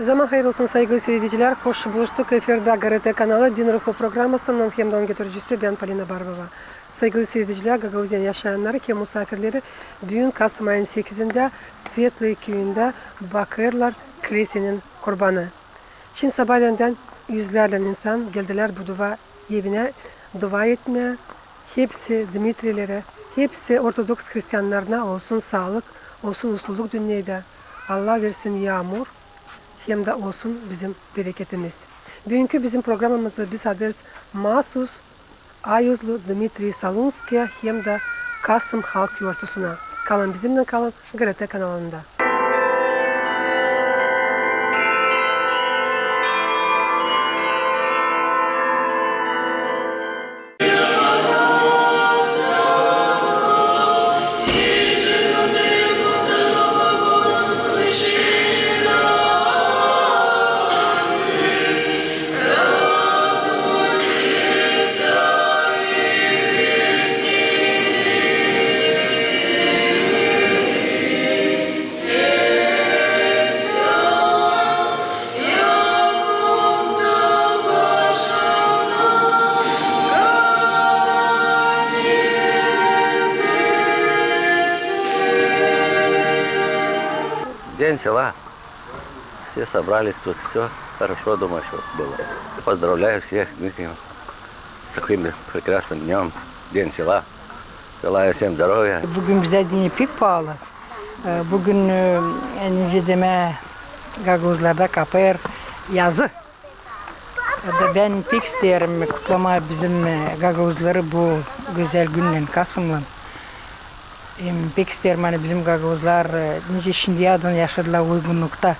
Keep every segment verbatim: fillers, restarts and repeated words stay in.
Zaman hayır olsun, saygılı siiredicilär. Hoş buluştuk. Efirdä GRT kanalı, Din Ruhu programasının hem dä onun götürücüsü bän, Polina Barbova. Saygılı siiredicilär, Gagauziyanın yaşayannarı hem musaafirleri büün, kasım ayın sekizindä, Svetloye küüyündä bakêrlar klisenin kurbanı. Şindi sabaaleendän üzlärlän insan geldilär bu dua evinä dua etmää. Hepsi Dmitriylerä, hepsi ortodoks hristiyannarına olsun saalık, olsun usluluk dünneydä. Allah versin yaamur, hem dä olsun bizim bereketimiz. Büünkü bizim programamızı biz adêrız maasuz ayuzlu Dmitriy Solunskiya hem dä Kasım halk yortusuna. Kalın bizimnän, kalın GRT kanalında. День села. Все собрались тут, всё хорошо, думаю, что было. Поздравляю всех, Дмитрий, с таким прекрасным днём, День села. Желаю всем здоровья. Büün bizä deyni pek paalı. E, büün, e, nicä demää, gagauzlarda kapêr yazı. E, da bän pek isteerim kutlamaa bizim, e, gagauzları bu gözäl günnän, kasımlan. Hem pek isteerim, ani bizim gagauzlar, e, nicä şindiyädän yaşêêrlar uygunnukta,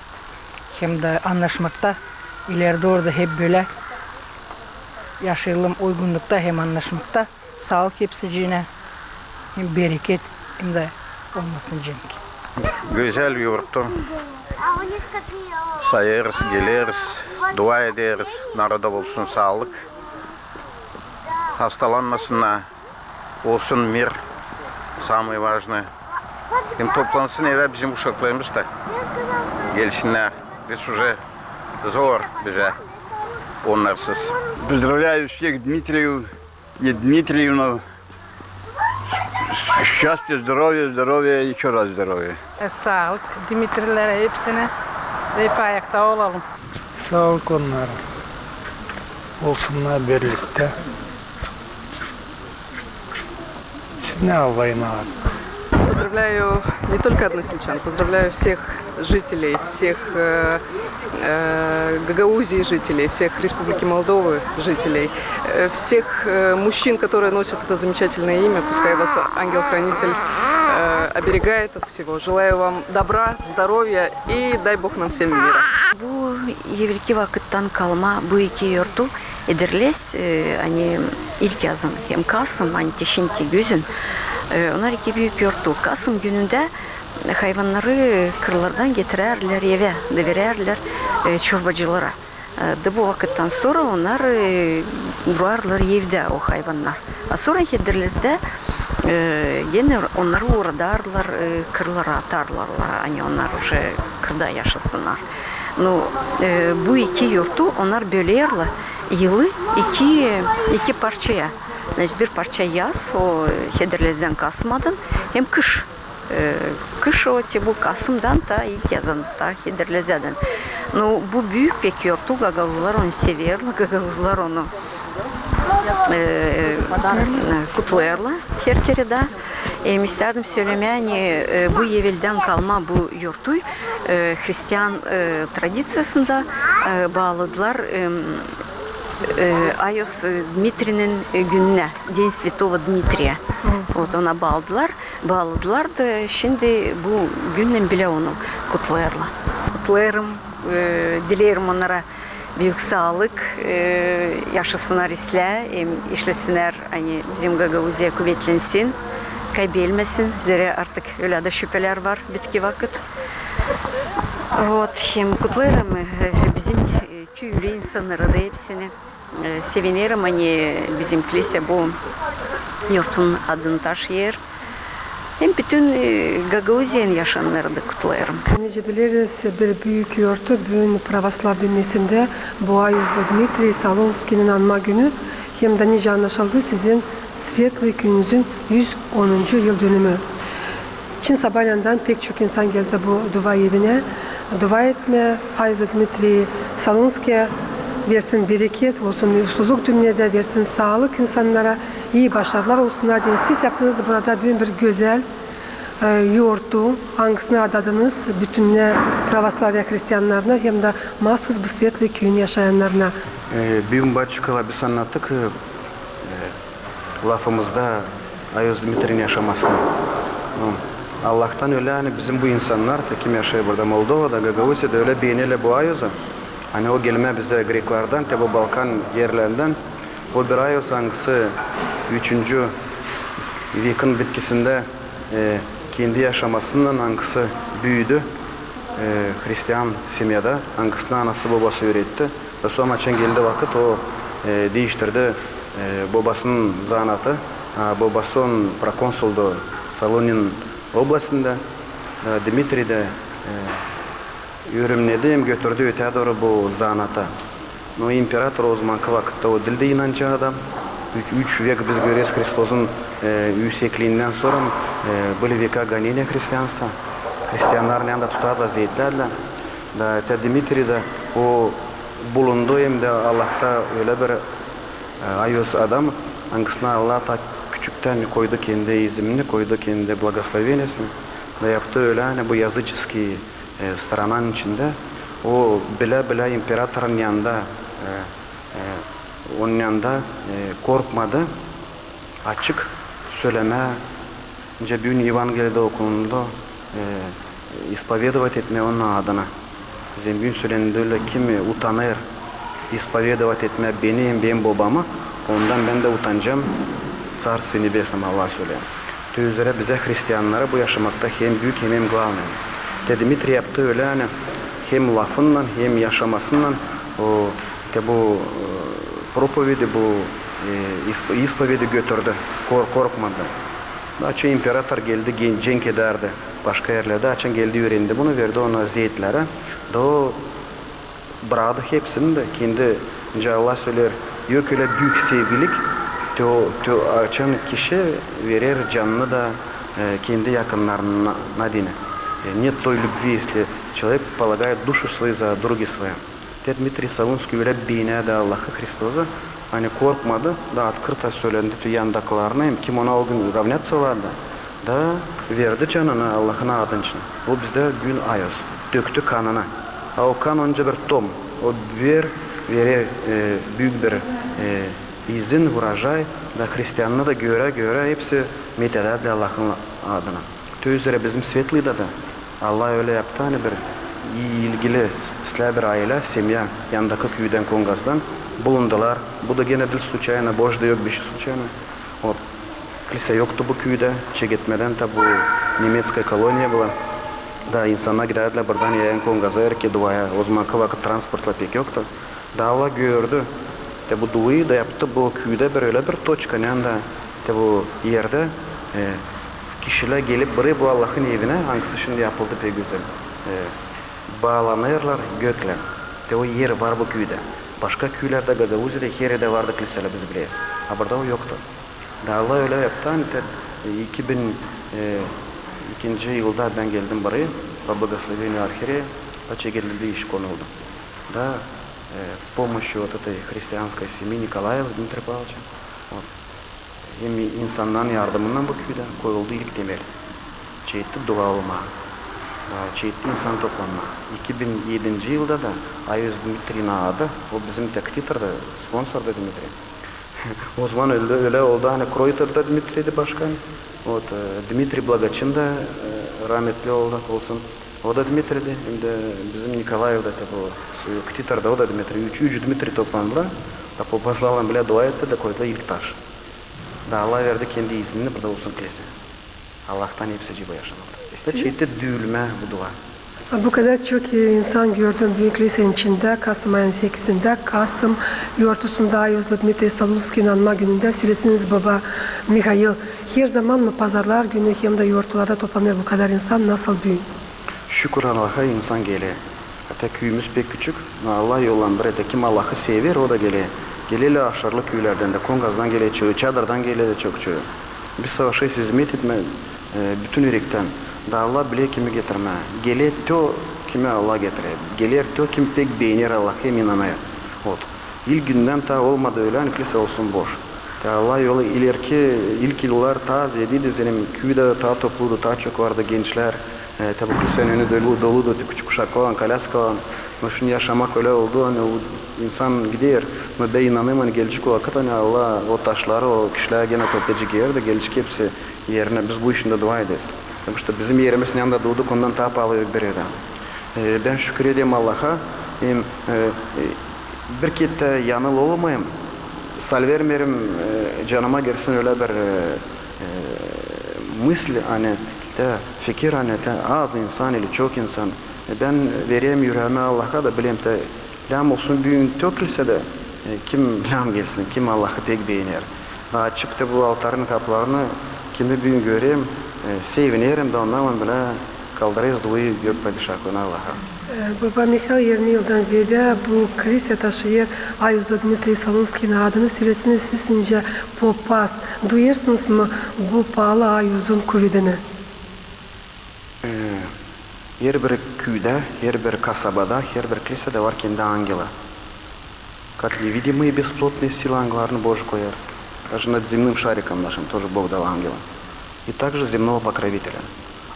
hem dä annaşmakta, ileri dooru da hep bölä yaşayalım uygunnukta hem annaşmakta. Saalık hepsiciinä, hem bereket, hem dä olmasın cenk. Gözäl yurtu sayêrız, geleriz, dua ederiz, naroda olsun saalık, hastalanmasınnar, olsun mir, самое важное. Hem toplansın evä bizim uşaklarımız da, gelsinnär. Biz уже zor bizä onnarsız. Поздравляю всех Дмитриев и Дмитриевну. Счастья, здоровья, здоровья, ещё раз здоровья. E, saalık Dmitriylerä hepsinä. Hep ayakta olalım. Saalık onnara. Olsunnar birliktä. Siz ne alayın abi? Поздравляю не только односельчан, поздравляю всех жителей, всех, э, э, Гагаузии жителей, всех Республики Молдовы жителей, э, всех, э, мужчин, которые носят это замечательное имя. Пускай вас ангел-хранитель, э, оберегает от всего. Желаю вам добра, здоровья и дай Бог нам всем мира. Bu evelki vakıttan kalma bu iki yortu Ederlez, e, ani ilkyazın hem kasım, ani te şindi gözün, e, onnar iki büük yortu. Kasım günündä hayvannarı kırlardan getirärlär evä, da verärlär, e, çorbacılara. E, da bu vakıttan sora onnar, e, durarlar evdä, o hayvannar. A sora Hederlezdä, e, genä onnarı uuradarlar, e, kırlara atarlar, ani onnar uje kırda yaşasınnar. Nu, e, bu iki yortu onnar bölerlär yılı iki, iki parçaya. Значит, bir parça yaz, o Hederlezdän kasımadan, hem kış. E, kış o, te bu kasımdan ta ilkyazdan, ta Hederlezdän. Nu, bu büük pek yortu, gagauzlar onu severlär, gagauzlar onu, e, kutlêêrlar her kerä dä. E, istärdin sölemää, ani, e, bu eveldän kalma bu yortu, e, hristian, e, tradiţiyasında, e, baalıdılar, e, e, ayuz, e, Dmitrinin, e, gününä, День святого Дмитрия. Вот, ona baalıdılar, baalıdılar da şindi bu günnän bilä onu kutlêêrlar. Kutlêêrım, e, dileerim onnara büük saalık, e, yaşasınnar islää, hem işlesinnär, ani bizim Gagauziya kuvetlensin, kaybelmesin, zerä artık ölä dä şüpelär var bitki vakıt. Вот, hem kutlêêrım, e, bizim, e, küüyli insannarı da hepsini. E, sevinerim, ani bizim klisä bu yortun adını taşıyêr. hem bütün, e, Gagauziyanın yaşayanlarını da kutlêêrım. Nicä bileriz, bir büük yortu büün pravoslav dünnesindä bu Ayuz Dmitriy Solunskinin anma günü, hem dä nicä annaşıldı, sizin svetlıy küüyünüzün üz onuncu yıldönümü. Çin sabaandan pek çok insan geldi bu dua evinä, dua etmää Ayuz Dmitriy Solunskiyä, versin bereket, olsun mutluluk dünnedä, versin saalık insannara, ii başarılar olsun. Adin siz yaptınız burada büün bir gözäl, e, yortu, angısını adadınız bütün pravoslaviya hristiyannarına hem dä maasuz bu svetlıy küüyün yaşayannarına. E, büün, baçka, biz annattık, e, e, lafımızda Ayuz Dmitriyin yaşamasını. Allahtan ölä, ani bizim bu insannar, ta kim yaşêêr burada, Moldovada, Gagauziyada, ölä beenerlär bu Ayuzu, ani o gelmä bizä Greklardan, te bu Balkan erlerindän. O bir Ayuz, angısı üçüncü vekin bitkisindä, e, kendi yaşamasınnan, angısı büüdü, e, hristiyan semyada, angısını anası-bobası üüretti. Da sora, açan geldi vakıt, o, e, diiştirdi, e, bobasının zanaatı. A bobası onun prokonsuldu Solunin oblastında. Da Dmitriy dä, e, üürenmedi hem götürdü öteyä dooru bu zanaatı. No imperator o zamankı vakıtta o diildi inancı adam. Üç, üç vek biz göreriz Hristosun, e, üüsekliindän sora, e, bılı veka goneniya hristiyanstva. Hristiyannarı anda tutardılar, zeetlärlär. Da te Dmitriy dä o bulundu hem dä Allahta ölä bir, e, ayuz adam, angısına Allah ta küçüktän koydu kendi izimini, koydu kendi blagosloveniyasını. Da yaptı ölä, ani bu yazıçeskiy, e, strananın içindä o bilä-bilä imperatorun yanında, e, e, onun yanında, e, korkmadı açık sölemää, nicä büün Evangeliyada okunuldu, e, ispovedovat etmää onun adını. Zerä büün sölendi ölä, kim utanêr ispovedovat etmää beni hem benim bobamı, ondan bän dä utancam Tsarstvu Nebesnam, Allah sölää. Te üzerä bizä, hristiyannara, bu yaşamakta hem büük hem, hem glavnıy. Te Dmitriy yaptı ölä, ani hem lafınnan, hem yaşamasınnan o, te bu, e, propovedi, bu, e, isp-, ispovedi götürdü, kor-, korkmadı. Açan imperator geldi, gen-, cenk edärdi başka erlerdä, açan geldi, üürendi bunu, verdi onu zeetlärä. Da o braktı hepsini dä, kendi, nicä Allah söleer, yok ölä büük sevgilik, te o, te o, açan kişi verer canını da, e, kendi yakınnarına deyni. E, нет той любви, если человек полагает душу свою за други свои. Te Dmitriy Solunskiy ölä beenärdi Allahı, Hristosu, ani korkmadı da открыто sölendi te yandakılarına, hem kim ona o gün равняться vardı, da verdi canını Allahın adı için. O bizdä büün ayuz, döktü kanını. A o kan onca bir tom, o bir verer, e, büük bir, e, izin, урожай, da hristiyannı da görä-görä hepsi metedärdilär Allahın adını. Te üzerä bizim Svetlıyda da Allah ölä yaptı, ani bir ilgili, islää bir aylä, semya, yandakı küüdän, Kongazdan bulundular. Bu da genä diil случайно, Božda yok bişey случайно. O, klisä yoktu bu küüdä, çeketmedän ta bu nemetskaya koloniya bula. Da insannar gidärdilär buradan yayan Kongaza, erki duaya, o zamankı vakıt transportlar pek yoktu. Da Allah gördü te bu duayı da yaptı bu küüdä bir ölä bir toçka, neredä te bu erdä, e, kişilär gelip burayı, bu Allahın evinä, angısı şindi yapıldı pek gözäl, e, baalanêrlar göklän. Te o er var bu küüdä. Başka küülerdä, Gagauziyada, her erdä vardı kliselär, biz bileriz. A burada o yoktu. Da Allah ölä yaptı, ani te, e, iki bin, e, ikinci yılda bän geldim burayı, по благословению архиерея, da çeketmedi, iş konuldu. Da, e, с помощью вот этой христианской семьи Николаева Дмитрия Павловича, вот, hem insannarın yardımınnan bu küüdä koyuldu ilk temel. Çeketti dua olmaa. Da çeketti insan toplanmaa. İki bin edinci yılda da Ayuz Dmitriyin adı, o bizim te Ktitorda sponsordu Dmitriy. O zaman ölä, ölä oldu, ani Kroytorda Dmitriydi başkan. Вот, e, Dmitriy Blagoçın da, e, rametli oldu, olsun. O da Dmitriydi, hem dä bizim Nikolaevda te bu, e, Ktitorda o da Dmitriy. Üç, üç Dmitriy toplandılar. Da papazlarlan bilä dua etti da koydular ilk taş. Da Allah verdi kendi izinini, burada olsun klisä. Allahtan hepsi cıva yaşanıldı. Da çeketti düüülmää bu dua. Bu kadar çok, e, insan gördüm büün kilisenin içindä, kasım ayın sekizindä, kasım yortusunda Ayuzlu Dmitriy Solunskiyni anma günündä. Söleseniz, baba Mihail, herzaman mı pazarlar günü hem dä yortularda toplanêr bu kadar insan, nasıl büün? Şükür Allaha, insan geler. Hatta küüyümüz pek küçük, no Allah yollanêr, hatta kim Allahı sever, o da geler. Gelerlär aşırı küülerdän dä, Kongazdan geler çoyu, Çadırdan geler dä çok çoyu. Biz savaşêrız hizmet etmää, e, bütün ürektän. Da Allah biler kimi getirmää. Geler to, kimi Allah getirer. Geler to, kim pek beener Allahı hem inanêr. Vot. İlk gündän taa olmadı ölä, ani kilisa olsun boş. Te Allah yolu ilerki, ilk yıllar taa zeediydi, benim küü dä taa topludu, taa çok vardı gençlär. E, te bu kilisenin önü dolu, doludu, te küçük uşaklarlan, kolyaskalarlan. No şindi yaşamak ölä oldu, ani o insan gider. No bän inanêrım, ani gelecek o vakıt, ani Allah o taşları, o kişilär genä toplayacek erä dä, gelecek hepsi erinä. Biz bu için dä dua ederiz. Потому что bizim erimiz, neredä duuduk, ondan taa paalı bir erdä. E, bän şükür ederim Allaha, hem, e, e, bir kerä dä yanıl olmayım, salvermeerim, e, canıma girsin ölä bir, e, e, mısl, ani te fikir, ani te az insan ili çok insan. E, bän vererim üreemi Allaha da bilerim te lääm olsun büün dökülsä dä, e, kim lääm gelsin, kim Allahı pek beener. Da açıp te bu altarın kapılarını, kimi büün görerim, e, sevinerim da ondan bilä kaldırêrız duayı Gök Padişahlıına, Allaha. E, baba Mihail, irmi yıldan zeedä bu kilisa taşıyêr Ayuzlu Dmitriy Solunskiyni adını. Söleseniz, siz nicä popaz, duyêrsınız mı bu paalı Ayuzun kuvedini? E, herbir küüdä, herbir kasabada, herbir kilisadä var kendi angeli. Как невидимые бесплотные силы, angılarını Božu koyêr. Даже над земным шариком нашим тоже Бог дал ангела. И также земного покровителя.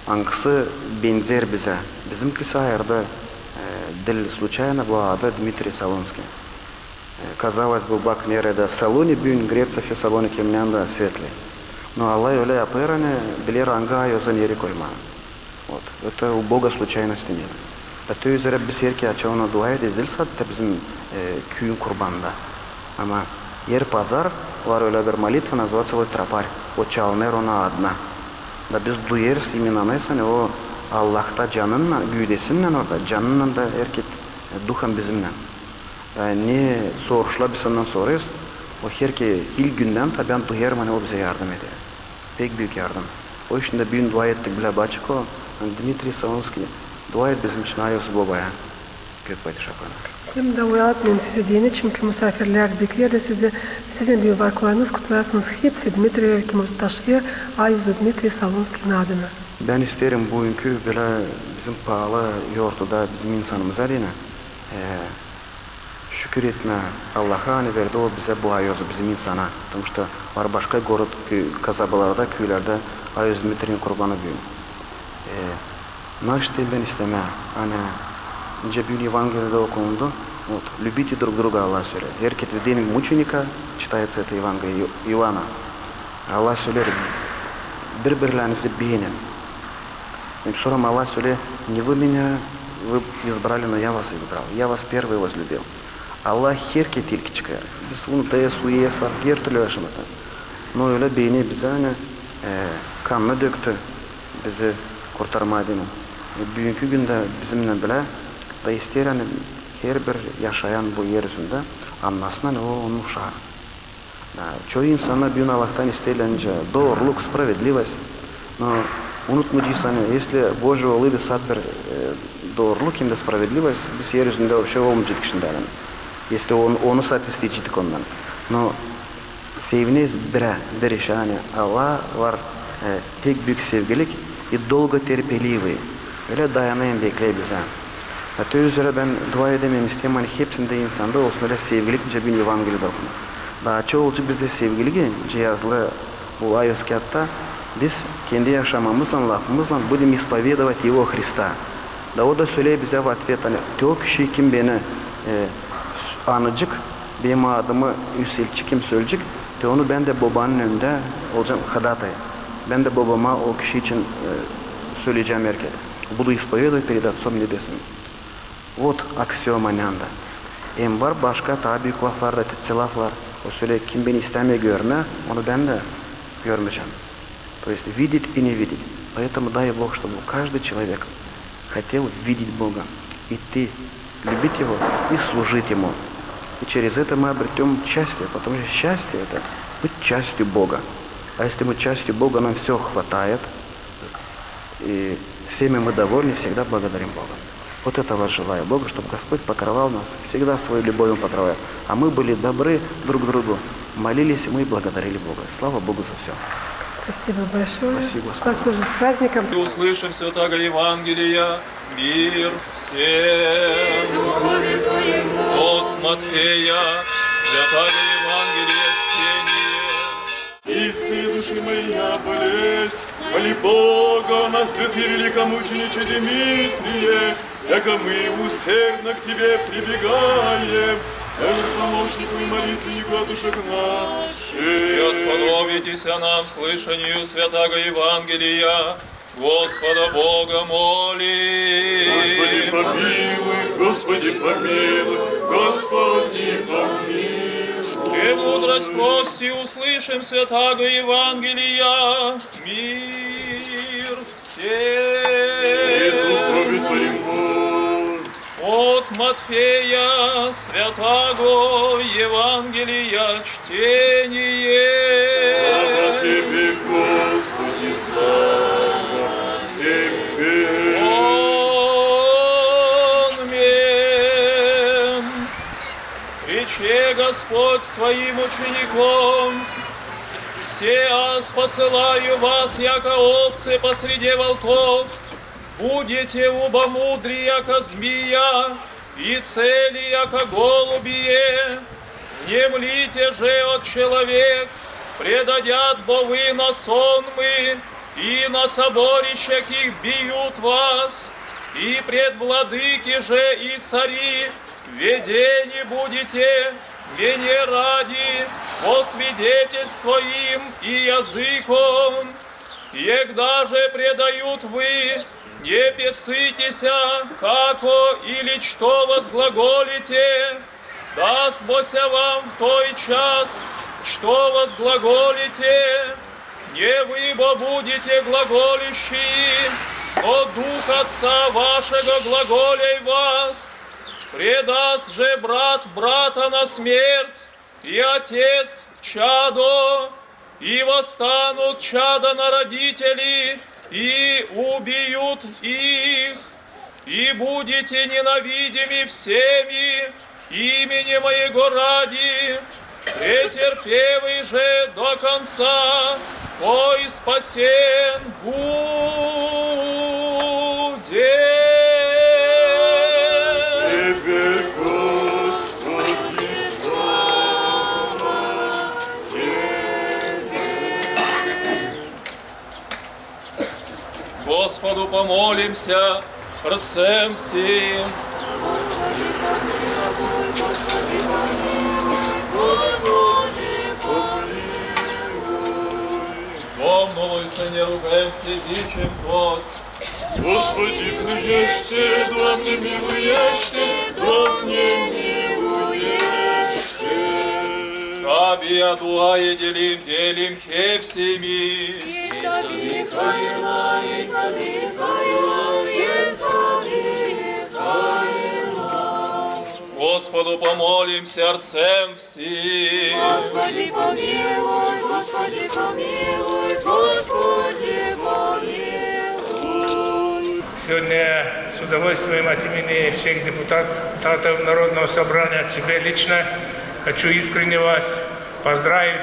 Angısı benzer bizä. Bizim kilisa ayırdı, e, diil случайно bu adı Dmitriy Solunskiy. E, казалось бы, bak neredä Saloni büün, Greţiya, Fessaloniki, hem neredä svetli. No Allah ölä yapêr, ani biler angı ayuzu nereyi koymaa. Вот. Это у Бога случайности нет. Te o üzerä biz herkerä açan ona dua ederiz, diil sade bizim, e, küüyün kurbanında. Ama her pazar var ölä bir molitva, называется Tropar. O çalınêr onun adına. Da biz duyêrız, iminanêrız, ani o Allahta canınnan, güüdesinnän orada, canınnan da herkerä, e, duhan bizimnän. E, ne soruşlar biz ondan sorêrız, o herkerä ilk gündän taa bän duyêrım, ani o bizä yardım eder. Pek büük yardım. O için dä büün dua ettik bilä Baçiko, ani Dmitriy Solunskiy, dua et bizim için Ayuzu Bobaya, Gök Padişahlıına. Hem dä uyatmayım sizi deyni, çünkü musaafirlär bekleerlär sizi. Sizin büün varlıklarınız kutlarsınız hepsi Dmitriyleri, kim taşıyêr Ayuzu Dmitriy Solunskiyni adını. Bän isteerim büünkü bilä bizim paalı yortuda bizim insanımıza deyni, e, şükür etmää Allaha, ani verdi o bizä bu ayuzu, bizim insana. Потому что var başka город, kü-, kasabalarda, küülerdä Ayuzu Dmitriyin kurbanı büün. E, ne isteerim bän istemää, ani nicä büün Evangeliyada okundu, вот, любите друг друга, Allah söleer. Herkerä, в день мученика читается это Евангелие Ио-, İoana. Allah söleer, biri-birlerinizi beenin. Hem sora Allah söleer, не вы меня избрали, но я вас избрал. Я вас первый возлюбил. Allah herkerä ilki çıkêr. Biz unutarız, uyuyêrız, var hertürlü yaşamakta. No ölä beener bizä, ani, e, kanını döktü bizi kurtarmaa deyni. E, büünkü gündä bizimnän bilä da isteer, ani herbir yaşayan bu er üzündä annasın, ani o onun uşaa. Da çoyu insannar büün Allahtan isteerlär nicä dooruluk, справедливость. No unutmayacez, ani если Божья воля, sade bir, e, dooruluk hem dä справедливость, biz er üzündä вообще olmayaceydık şindi, ani если on-, onu sade isteyeceydik ondan. No sevineriz birä, bir işä, ani Allah var, e, pek büük sevgilik и долготерпеливый. Ölä dayanêr hem bekleer bizä. Te o üzerä bän dua ederim hem isteerim, ani hepsindä insanda olsun ölä sevgilik, nicä büün Evangeliyada okunêr. Da açan olacek bizdä sevgilik, nicä yazılı bu ayuz kiyatında, biz kendi yaşamamızlan, lafımızlan будем исповедовать Его, Христа. Da o da söleer bizä в ответ, ani te o kişi, kim beni, e, anacek, benim adımı üüseltecek hem sölecek, te onu bän dä Bobanın önündä olacam hodatäy. Bän dä Bobama o kişi için, e, söleyecäm herkerä. Буду исповедовать перед Отцом Небесным. Вот aksioma neredä. Hem var başka taa büük laflar da, te laflar. O söleer, kim beni istämeer görmää, onu bän dä görmeyecäm. То есть видеть и не видеть. Поэтому дай Бог, чтобы каждый человек, Хотел видеть Бога, идти, любить Его и служить Ему. И через это мы обретём счастье, потому что счастье — это быть частью Бога. А если мы частью Бога, нам всё хватает, и всеми мы довольны, всегда благодарим Бога. Вот этого желаю Богу, чтобы Господь покрывал нас, всегда своей любовью покрывал, а мы были добры друг к другу, молились мы и благодарили Бога. Слава Богу за всё. Спасибо большое. Спасибо, Господи. Вас тоже с праздником. И услышим святаго Евангелия мир всем. От Матфея, святаго Евангелия чтение. И сыны души моя болезнь, моли Бога о нас, святый великомучениче Димитрие, яко мы усердно к Тебе прибегаем, своему помощнику и молитвеннику о душах наших. И осподобитеся нам слышанию святаго Евангелия, Господа Бога молим. Господи, помилуй, Господи, помилуй, Господи, помилуй. Премудрость прости, услышим святаго Евангелия мир всем. И духу Твоему. От Матфея святаго Евангелия чтение. Слава Тебе, Господи, слава Тебе. Аминь. Рече Господь своим учеником: Се Аз посылаю вас, яко овцы посреди волков. Будете убо мудры, яко змия, и цели, яко голубие. Внемлите же от человек, предадят бо вы на сонмы, и на соборищах их биют вас, и пред владыки же и цари ведени будете Мене ради по свидетельству им и языком. Егда же предают вы, не печытеся, како или што возглаголите, даст бо ся вам в тот час, што возглаголите. Не вы бо будете глаголющие, но Дух Отца вашего глаголей в вас. Предаст же брат брата на смерть, и отец чадо, и восстанут чада на родителей, и убиют их, и будете ненавидимы всеми, имени моего ради. Претерпевый же до конца, тот спасен будет. Тебе, Господи, слава Тебе. Господу помолимся, рцем всім. Господи, помилуй. Помнуй, Сыне, ругаем всі, зичем плоть. Господи, приешьте, духом не милуешьте, духом не милуешьте. Сабия дуа еделим, делим хлеб сими. Господу помолимся, рцем всім. Господи, помилуй, Господи, помилуй, Господи, помилуй. Сегодня я с удовольствием от имени всех депутатов Народного собрания, от себя лично хочу искренне вас поздравить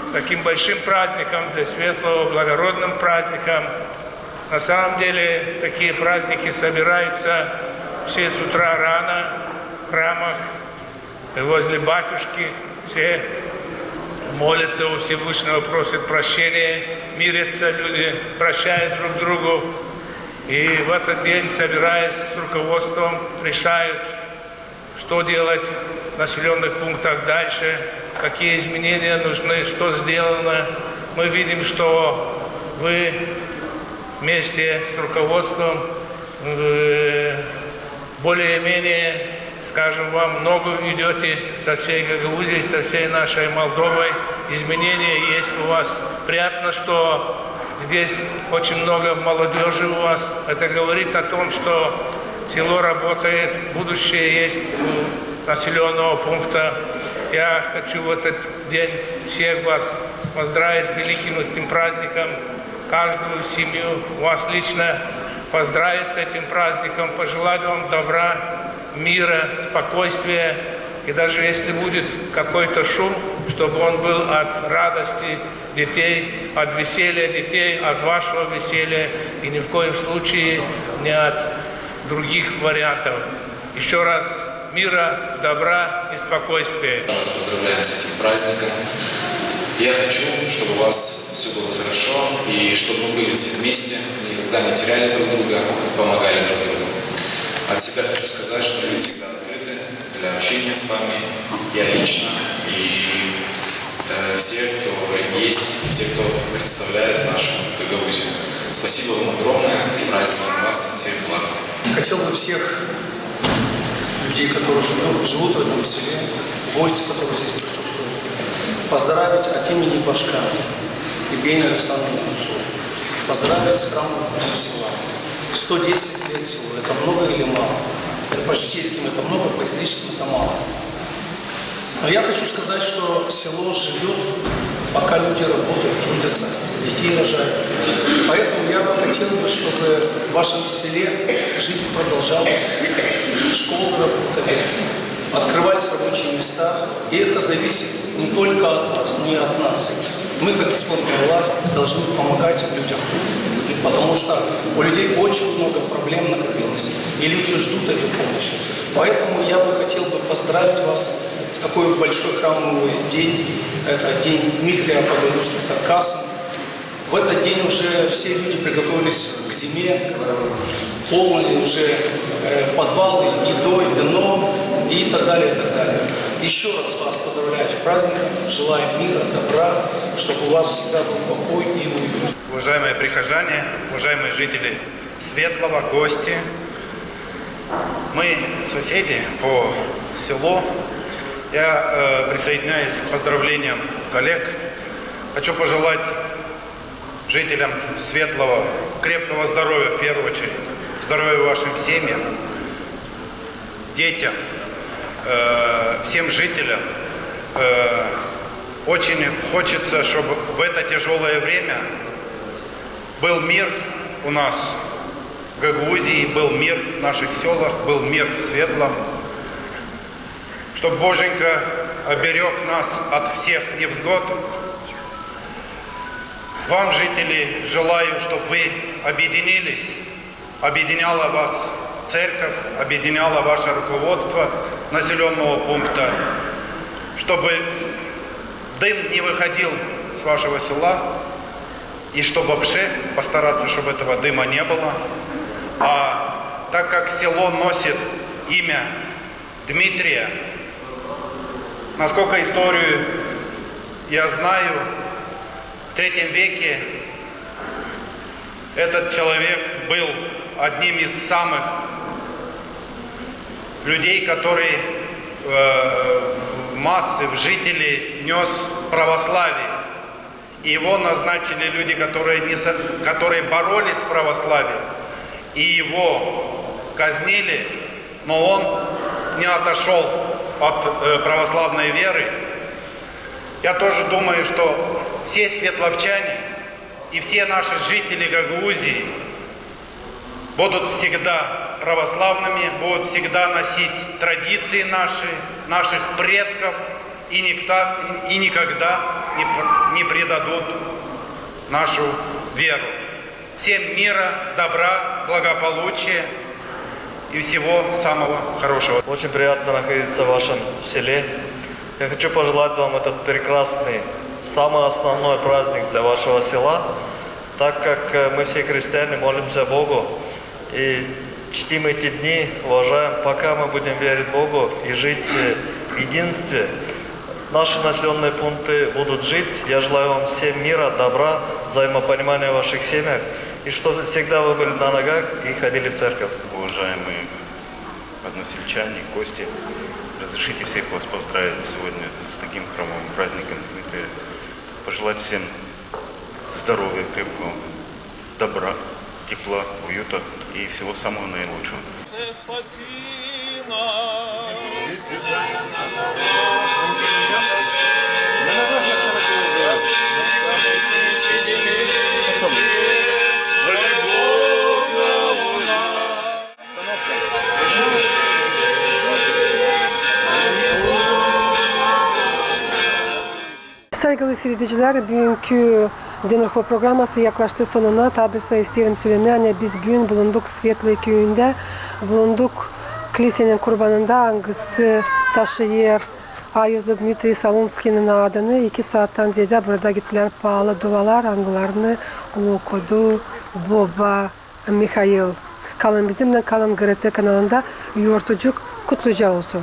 с таким большим праздником для Светлого, благородным праздником. На самом деле, такие праздники собираются все с утра рано в храмах, возле батюшки, все молятся у Всевышнего, просят прощения, мирятся люди, прощают друг другу. И в этот день, собираясь с руководством, решают, что делать в населённых пунктах дальше, какие изменения нужны, что сделано. Мы видим, что вы вместе с руководством, э, более-менее, скажем, во многом идёте со всей Гагаузией, со всей нашей Молдовой. Изменения есть у вас. Приятно, что Здесь очень много молодёжи у вас. Это говорит о том, что село работает, будущее есть у населённого пункта. Я хочу в этот день всех вас поздравить с великим этим праздником, каждую семью, вас лично поздравить с этим праздником, пожелать вам добра, мира, спокойствия. И даже если будет какой-то шум, чтобы он был от радости детей, от веселья детей, от вашего веселья и ни в коем случае не от других вариантов. Ещё раз мира, добра и спокойствия. Я вас поздравляю с этим праздником. Я хочу, чтобы у вас всё было хорошо, и чтобы мы были все вместе, никогда не теряли друг друга, помогали друг другу. От себя хочу сказать, что мы всегда открыты для общения с вами, я лично, и, э, все, кто есть, все, кто представляет нашу Гагаузию. Спасибо вам огромное, с праздником вас, всех благ. Хотел бы всех людей, которые живут, живут в этом селе, гости, которые здесь присутствуют, поздравить от имени Башкана Евгения Александровича Кузнецова, поздравить с храмовым днём села. Сто десять лет селу, это много или мало? По житейским это много, по историческим это мало. Но я хочу сказать, что село живёт, пока люди работают, трудятся, детей рожают. Поэтому я бы хотел бы, чтобы в вашем селе жизнь продолжалась, школы работали, открывались рабочие места. И это зависит не только от вас, но и от нас. Мы, как исполнительная власть, должны помогать людям, потому что у людей очень много проблем накопилось, и люди ждут эту помощь. Поэтому я бы хотел бы поздравить вас в такой большой храмовый день. Это день Дмитрия по-гагаузски, это Касым. В этот день уже все люди приготовились к зиме, полностью уже, э, подвалы едой, вином и так далее, и так далее. Ещё раз вас поздравляю с праздником, желаю мира, добра, чтобы у вас всегда был покой и уют. Уважаемые прихожане, уважаемые жители Светлого, гости, мы соседи по селу. Я, э, присоединяюсь к поздравлениям коллег. Хочу пожелать жителям Светлого крепкого здоровья в первую очередь, здоровья вашим семьям, детям, э, всем жителям. Э, очень хочется, чтобы в это тяжёлое время был мир у нас в Гагаузии, был мир в наших сёлах, был мир в Светлом, чтоб Боженька оберёг нас от всех невзгод. Вам, жители, желаю, чтоб вы объединились, объединяла вас церковь, объединяла ваше руководство населённого пункта, чтобы дым не выходил с вашего села, и чтоб вообще постараться, чтоб этого дыма не было. А так как село носит имя Дмитрия, насколько историю я знаю, в третьем веке этот человек был одним из самых людей, который, э, в массы, в жители нёс православие. И его назначили люди, которые не со-, которые боролись с православием, и его казнили, но он не отошёл от, э, православной веры. Я тоже думаю, что все светловчане и все наши жители Гагаузии будут всегда православными, будут всегда носить традиции наши, наших предков, и никто, и никогда не пр-, не предадут нашу веру. Всем мира, добра, благополучия и всего самого хорошего. Очень приятно находиться в вашем селе. Я хочу пожелать вам этот прекрасный, самый основной праздник для вашего села, так как, э, мы все христиане, молимся Богу и чтим эти дни, уважаем, пока мы будем верить Богу и жить, э, в единстве. Наши населённые пункты будут жить. Я желаю вам всем мира, добра, взаимопонимания в ваших семьях, и чтобы всегда вы были на ногах и ходили в церковь. Уважаемые односельчане, гости, разрешите всех вас поздравить сегодня с таким храмовым праздником Дмитрия, пожелать всем Здоровья крепкого, добра, тепла, уюта и всего самого наилучшего. Спаси нас. Saygılı siiredicilär, büünkü Denrho programması yaklaştı sonuna. Taa bir saa isteerim sölemää, ani biz büün bulunduk Svetlaya küüyündä, bulunduk kilisenin kurbanında, angısı taşıyêr ayuzlu Dmitriy Solunskinin adını. İki saattan zeedä burada gittilär paalı dualar, angılarını okudu boba Mihail. Kalın bizimnän, kalın GRT kanalında. Yortucuk kutluca olsun.